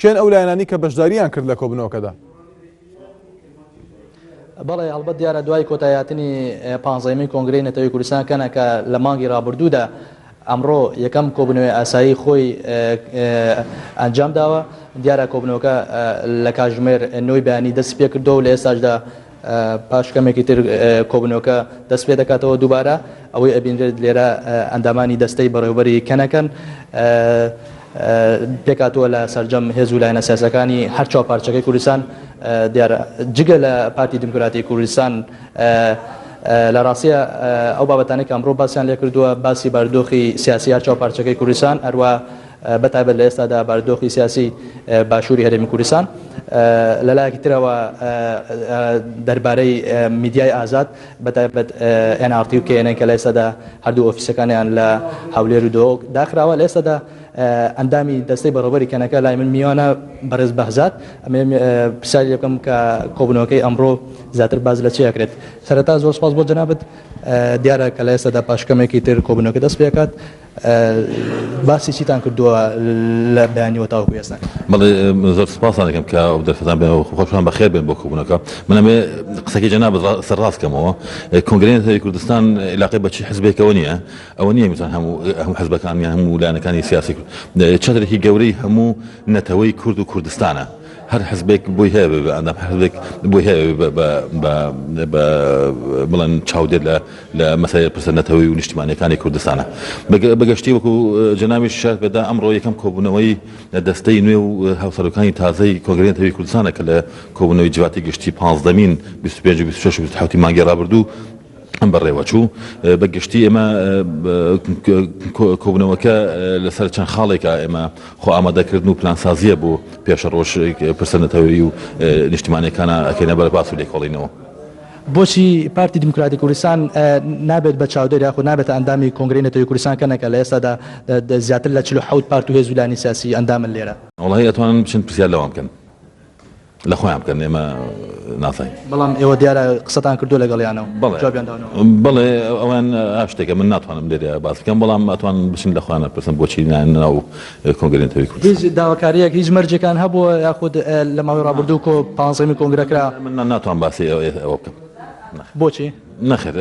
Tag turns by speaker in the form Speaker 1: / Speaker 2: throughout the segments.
Speaker 1: کێن ئەو لایەنانی کە بەشدارییان کرد لە کۆبوونەوەکەدا؟
Speaker 2: بەڵێ هەڵبەت دیارە دوای کۆتاییهاتنی پانزەیەمین کۆنگرەی نەتەوەی کوردستان کەنە کە لە مانگی ڕابردوودا ئەمڕۆ یەکەم کۆبوونەوەی ئاسایی خۆی ئەنجام داوە دیارە کۆبوونەوەکە لە کاژمێر نۆی بەیانی دەستی پێکردەوە و لە ئێستاشدا پاش کەمێکی تر کۆبوونەوەکە دەست پێ دەکاتەوە دووبارە ئەوەی ئەبینرێت لێرە ئەندامانی دەستەی بەڕێوبەری کەنەکەن پێکهاتووە لە سەرجەم هێز و لایەنە سیاسەکانی هەر چوار پارچەکەی کوردستان دیارە جگە لە پارتی دیموکراتی کوردستان لە ڕاستیە ئەو بابەتانەی کە ئەمڕۆ باسیان لێکردووە باسی بارودۆخی سیاسی هەر چوار پارچەکەی کوردستان هەروە بە تایبەت لە ئێستادا بارودۆخی سیاسی باشووری هەرێمی کوردستان لە لایەکی ترەوە دەربارەی میدیای ئازاد بە تایبەت NRT و KNN کە لە ئێستادا هەردوو ئۆفیسەکانیان لە هەولێر و دهۆک داخراوە لە ئێستادا ئەندامی دەستەی بەڕێوەبەری کەنەکە لای من میوانە بەڕێز بەهزاد ئەمێ پرسیاری لێ بکەم کە کۆبوونەوەکەی ئەمڕۆ زیاتر باس لە چی ئەکرێت سەرەتا زۆر سپاس بۆ جەنابت دیارە کە لە ئێستادا پاش کەمێکی تر کۆبوونەوەکە دەست پێکات باسی چیتان کردووە لە بەیانیەوە تاوەکو ئێستا؟
Speaker 3: بەڵێ زۆر سپاستان دەکەم کە ئەو دەرفەتان بێ خۆشمان بەخێر بێن بۆ کۆبوونەکە. من ئەمێ قسەکەی جەنابت سەر ڕاست کەمەوە. کۆنگرەی نەتەوەی کوردستان عیلاقەی بە چ حزبێکەوە نییە. ئەوە نییە مثلا هەموو هەموو حزبەکان یان هەموو لایەنەکانی سیاسی کورد چەترێکی گەورەی هەموو نەتەوەی کورد و کوردستانە. هەر حزبێک بۆی هەیە بێ بە ئەندام، هەر حزبێک بۆی هەیە بێ بە بە بە بڵێن چاودێر لە لە مەسەلەی پرسە نەتەوەیی و نیشتیمانیەکانی کوردستانە. بە گشتی وەکو جەنابیش شایەت پێدا ئەمڕۆ یەکەم کۆبوونەوەی دەستەی نوێ و هاوسەرۆکانی تازەی کۆنگرەی نەتەوەیی کوردستانە کە لە کۆبوونەوەی جڤاتی گشتی پانزدەمین 25 و 26 و 27 مانگی ڕابردوو بەڕێوەچوو. بە گشتی ئێمە کۆبوونەوەکە لەسەر چەند خاڵێکە ئێمە خۆ ئامادەکردن و پلانسازیە بۆ پێشەڕۆژ پرسە نەتەوەیی و نیشتیمانیەکانە ئەکەینە بەر باس و لێکۆڵینەوە.
Speaker 2: بۆچی پارتی دیموکراتی کوردستان نابێت بە چاودێر یاخود نابێتە ئەندامی کۆنگرەی نەتەوەی کوردستان کەنەکە لە ئێستادا زیاتر لە 47 پارت و هێز و لایەنی سیاسی ئەندامن لێرە؟
Speaker 3: وەڵاهی ئەتوانن بچن پرسیار لەوان بکەن لە خۆیان بکەن ئێمە نازانین.
Speaker 2: بەڵام ئێوە دیارە قسەتان کردووە لەگەڵیانەوە جوابیان داونەوە.
Speaker 3: بەڵێ ئەوان شتێکە من ناتوانم لێرە باس بکەم بەڵام ئەتوانن بچن لە خۆیان بپرسن بۆچی نایەنە ناو کۆنگرەی نەتەوەی کوردستان.
Speaker 2: هیچ داواکارییەک، هیچ مەرجێکان هەبووە یاخود لە ماوەی ڕابردوو کۆ پانزەیەمین کۆنگرە کرا؟
Speaker 3: من ناتوانم باسی ئەوە بکەم.
Speaker 2: بۆچی؟
Speaker 3: نەخێر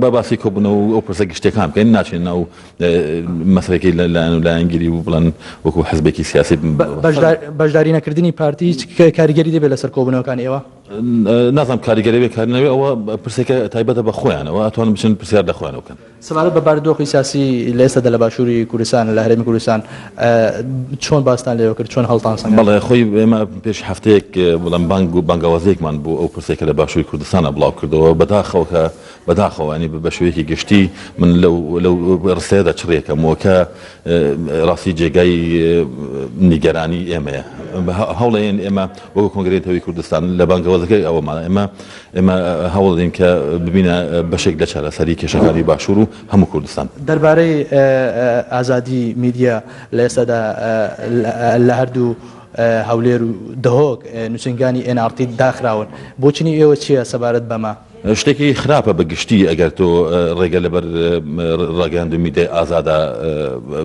Speaker 3: با باسی کۆبوونەوە و ئەو پرسە گشتیەکان بکەین ناچینە ناو مەسەلەکەی لایەن و لایەنگیری و بڵێن وەکو حزبێکی سیاسی.
Speaker 2: بەشداری نەکردنی پارتی هیچ کاریگەری دەبێت لەسەر کۆبوونەوەکانی ئێوە؟
Speaker 3: نازانم کاریگەری بێ کاری نەبێ ئەوە پرسێکە تایبەتە بە خۆیانەوە ئەتوانن بچن پرسیار لە خۆیانەوە بکەن.
Speaker 2: سەبارەت بە بارودۆخی سیاسی لە ئێستادا لە باشووری کوردستان، لە هەرێمی کوردستان چۆن باستان لێوە کرد، چۆن هەڵتان سەنگاند؟
Speaker 3: بەڵێ خۆی ئێمە پێش هەفتەیەک بڵێم بانگ و بانگەوازێکمان بۆ ئەو پرسەی کە لە باشووری کوردستانە بڵاو کردەوە، بەداخەوە کە بەداخەوە یانی بە شێوەیەکی گشتی من لەو لەو ڕستەیەدا چڕیەکەمەوە کە ڕاستی جێگای نیگەرانی ئێمەیە. هەوڵەیەن ئێمە وەکو کۆنگرەی نەتەوەیی کوردستان لە بانگەوازەکەی ئەوەمان ئێمە ئێمە هەوڵدەین کە ببینە بەشێک لە چارەسەری کێشەکانی باشوور و هەموو کوردستان.
Speaker 2: دەربارەی ئازادی میدیا لە ئێستادا لە هەردوو هەولێر و دهۆک نووسینگانی ئێن ئاڕ تی داخراون، بۆچونی ئێوە چییە سەبارەت بەمە؟
Speaker 3: شتێکی خراپە بە گشتی ئەگەر تۆ ڕێگە لەبەر ڕاگەیاند و میدیای ئازادا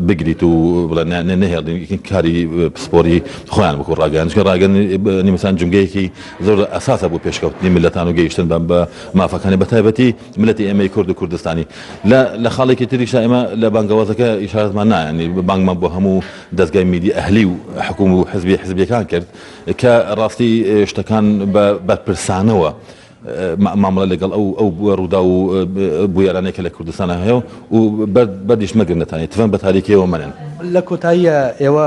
Speaker 3: بگریت و بڵێ نەهێڵی کاری پسپۆری خۆیان وەکو ڕاگەیاند، چونکە ڕاگەیاندنی مەسەلەن جومگەیەکی زۆر ئەساسە بۆ پێشکەوتنی میللەتان و گەیشتن بە بە مافەکانی بە تایبەتی میللەتی ئێمەی کورد و کوردستانی لە لە خاڵێکی تریشدا ئێمە لە بانگەوازەکە ئیشارەتمان نا یانی بانگمان بۆ هەموو دەزگای میدی ئەهلی و حکوم و حزبی حزبیەکان کرد کە ڕاستی شتەکان بە بەرپرسانەوە مامەڵە لەگەڵ ئەو ئەو ڕووداو و بویەرانەی کە لە کوردستانا هەیە و بەرد بەردیش مەگرن نەتانی تفەنگ بە تاریکیەوە مەنێن.
Speaker 2: لە کۆتاییا ئێوە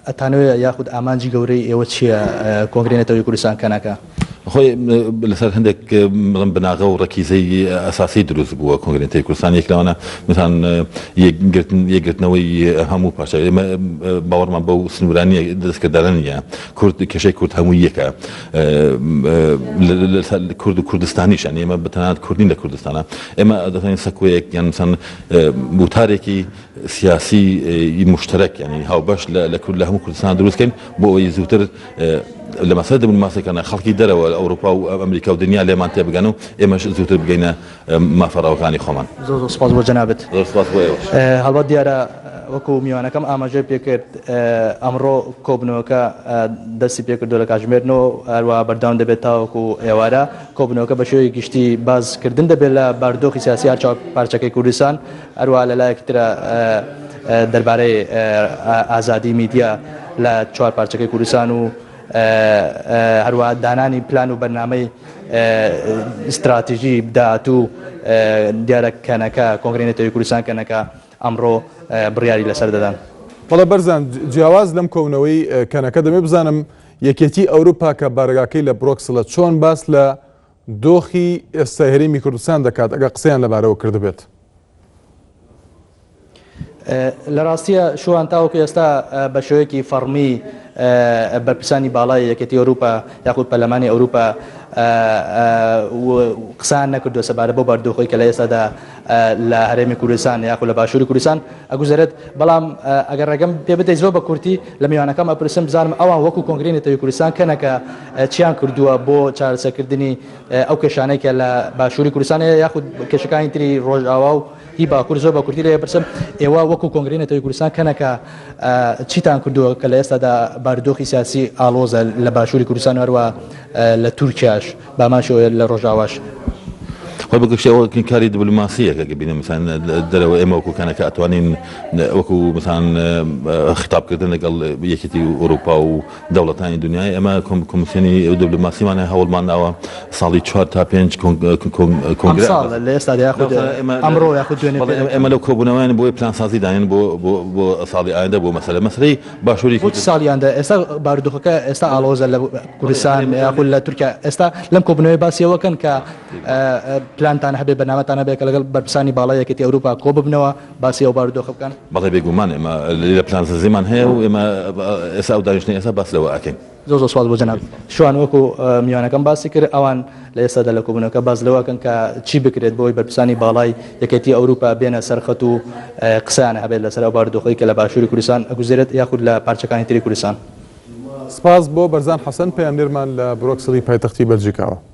Speaker 2: ئەتانەوێ یاخود ئامانجی گەورەی ئێوە چییە کۆنگرەی نەتەوەیی کوردستان کەنەکە؟
Speaker 3: خۆی لەسەر هەندێک بڵێم بناغە و ڕەکیزەی ئەساسی دروست بووە کۆنگرەی نەتەوەیی کوردستان یەک لەوانە مثلا یەکگرتن یەکگرتنەوەی هەموو پارچە ئێمە باوەڕمان بەو سنوورانە نییە دەستکردارە نییە کورد کێشەی کورد هەمووی یەکە کورد و کوردستانیش یانی ئێمە بەتەنانەت کورد نین لە کوردستانە ئێمە دەتوانین سەکۆیەک یان مثلا وتارێکی سیاسی مشترک یانی هاوبەش لە کورد لە هەموو کوردستان دروست کەین بۆ ئەوەی زووتر لە مەسەلە دیبلۆماسیەکانە خەڵکی دەرەوە لە ئەوروپا و ئەمریکا و دنیا لێمان تێبگەن و ئێمەش زووتر بگەینە مافە ڕەواکانی خۆمان.
Speaker 2: زۆر زۆر سوپاس بۆ جەنابت.
Speaker 3: زۆر سوپاس بۆ ئێوەش.
Speaker 2: هەڵبەت دیارە. وەکو میوانەکەم ئاماژەی پێکرد ئەمڕۆ کۆبنەوەکە دەستی پێکردو لە کاتژمێر نۆ هەروە بەردەوام دەبێت تاوەکو ئێوارە. کۆبنەوەکە بە شێوەیەکی گشتی باسکردن دەبێت لە بارودۆخی سیاسی هەر چوار پارچەکەی کوردستان، هەروەها لە لایەکی ترە دەربارەی ئازادی میدیا لە چوار پارچەکەی کوردستان و هەروەها دانانی پلان و بەرنامەی ستراتیژی داهاتوو دیارە کەنەکە کۆنگرەی نەتەوەی کوردستان کەنەکە ئەمڕۆ بڕیاری لەسەر دەدەن.
Speaker 1: بەڵێ بەرزان، جیاواز لەم کۆبوونەوەی کەنەکە دەمەوێت بزانم یەکێتی ئەوروپا کە بارەگاکەی لە برۆکسلە چۆن باس لە دۆخی ئێستای هەرێمی کوردستان دەکات ئەگەر قسەیان لەبارەوە کردبێت؟
Speaker 2: لە ڕاستیە شوان تاوەکو ئێستا بە شێوەیەکی فەڕمی بەرپرسانی باڵای یەکێتی ئەوروپا یاخود پەرلەمانی ئەوروپا قسەیان نەکردووە سەبارەت بەو بارودۆخەی کە لە ئێستادا لە هەرێمی کوردستان یاخود لە باشووری کوردستان ئەگوزەرێت بەڵام ئەگەر ڕێگەم پێ بدەیت زۆر بە کورتی لە میوانەکەم ئەپرسم بزانم ئەوان وەکو کۆنگرەی نەتەوەی کوردستان کەنەکە چیان کردووە بۆ چارەسەرکردنی ئەو کێشانەی کە لە باشووری کوردستان هەیە یاخود کێشەکانی تری ڕۆژئاوا و هی باکوور زۆر بە کورتی لێ پرسم ئێوە وەکو کۆنگرەی نەتەوەی کوردستان کەنەکە چیتان کردووە کە لە ئێستادا بارودۆخی سیاسی ئاڵۆزە لە باشووری کوردستان و هەروە لە تورکیاش بامان شێوەیە لە ڕۆژئاواش؟
Speaker 3: خۆی بەگشتی ئەوە کاری دیبلۆماسییە کە بینە مثلا دەرەوە ئێمە وەکو کەنەکە ئەتوانین وەکو مثلا خیتابکردن لەگەڵ یەکێتی ئەوروپا و دەوڵەتانی دنیای ئێمە کۆمسیۆنی دیبلۆماسیمان هەیە هەوڵمان داوە ساڵی چوار تا پێنج کۆنگرە
Speaker 2: ئەمساڵ لە ئێستادا یاخود ئەمڕۆ یاخود دوێنێ
Speaker 3: بەڵێ ئێمە لەو کۆبوونەوەیان بۆی پلانسازی دانێن بۆ بۆ بۆ ساڵی ئایندە بۆ مەسەلە مەسەلەی باشووری
Speaker 2: بۆچ ساڵی ئایندە ئێستا بارودۆخەکە ئێستا ئاڵۆزە لە کوردستان یاخود لە تورکیا ئێستا لەم کۆبوونەوەی باسی ئەوە کەن کە پلانتان هەبێ بەرنامەتان هەبێ کە لەگەڵ بەرپرسانی باڵای یەکێتی ئەوروپا کۆ ببنەوە باسی ئەو بارودۆخە بکەن؟
Speaker 3: بەڵێ بێگومان ئێمە لێرە پلانسازیمان هەیە و ئێمە ئێستا ئەو دانیشتنەی ئێستا باس لەوە ئەکەین.
Speaker 2: زۆر زۆر سوپاس بۆ جەنابت. شوان وەکو میوانەکەم باسی کرد ئەوان لە ئێستادا لە کۆبوونەوەکە باس لەوە ئەکەن کە چی بکرێت بۆ ئەوەی بەرپرسانی باڵای یەکێتی ئەوروپا بێنە سەر خەت و قسەیان هەبێت لەسەر ئەو بارودۆخەی کە لە باشووری کوردستان ئەگوزەرێت یاخود لە پارچەکانی تری کوردستان.
Speaker 1: سپاس بۆ بەرزان حەسەن پەیامنێرمان لە برۆکسڵی پایتەختی بەلجیکاوە.